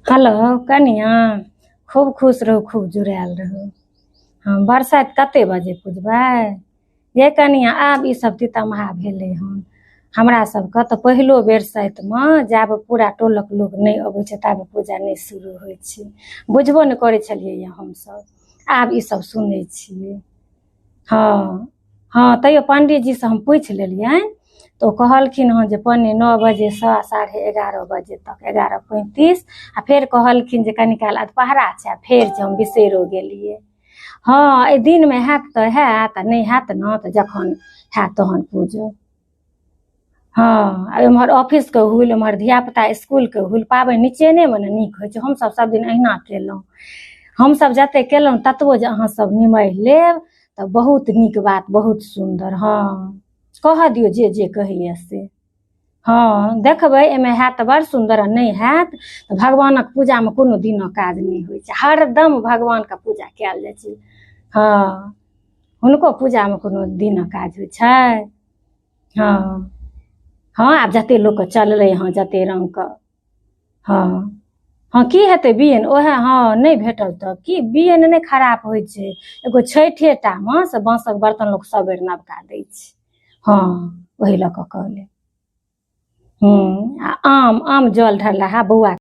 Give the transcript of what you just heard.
Hello कनिआ, खूब खुश रहू, खूब जुड़ायल रहू। हँ, बरसाइत कतेक बजे पुजबै ये कनिआ? आब ईसभ तितमहा भेलै हन। हमरा सभके तऽ पहिलो बरसाइतमे जाबे पूरा टोलक लोक नहि अबै छै ताबे पूजा नहि शुरू होइ छै। बुझबो नहि करै छलियै हमसभ, आब ईसभ सुनै छियै। हँ हँ, तैयो पंडीजीसँ हम पूछि लेलियनि तऽ ओ कहलखिन हँ जे 8:45 बजेसँ 11:30 बजे तक, 11:35। आ फेर कहलखिन जे कनी काल अधपहरा छै, आ फेर जे हम बिसरिओ गेलियै। हँ, एहि दिनमे हैत तऽ हैत, आ नहि हैत ने तऽ जखन हैत तहन पूजब। हँ, आ एम्हर ऑफिसके हुल, एम्हर धियापुता इसकुलके हुल। पाबनि निचेनेमे ने नीक होइ छै। हमसभ सभदिन अहिना केलहुँ। हमसभ जतेक केलहुँ ततबो जे अहाँसभ निमाहि लेब तऽ बहुत नीक बात, बहुत सुन्दर। हँ, कहऽ दियौ जे जे कहैए से। हँ, देखबै, एहिमे हैत तऽ बड़ सुन्दर, आ नहि हैत तऽ भगवानक पूजामे कोनो दिनक काज नहि होइ छै। हरदम भगवानके पूजा कयल जाइ छै। हँ, हुनको पूजामे कोनो दिनक काज होइ छै? हँ हँ, आब जतेक लोकके चललै हँ, जतेक रङ्गके। हँ हँ, की हेतै बियैन ओएह। हँ, नहि भेटल तऽ की, बियैन नहि खराप होइ छै। एगो छठिए टामे से बाँसक बर्तन लोक सब बेर नवका दै छै। हँ, ओही लऽ कऽ कहलियै। हूँ, आ आम आम जल ढारलाहा बौआ।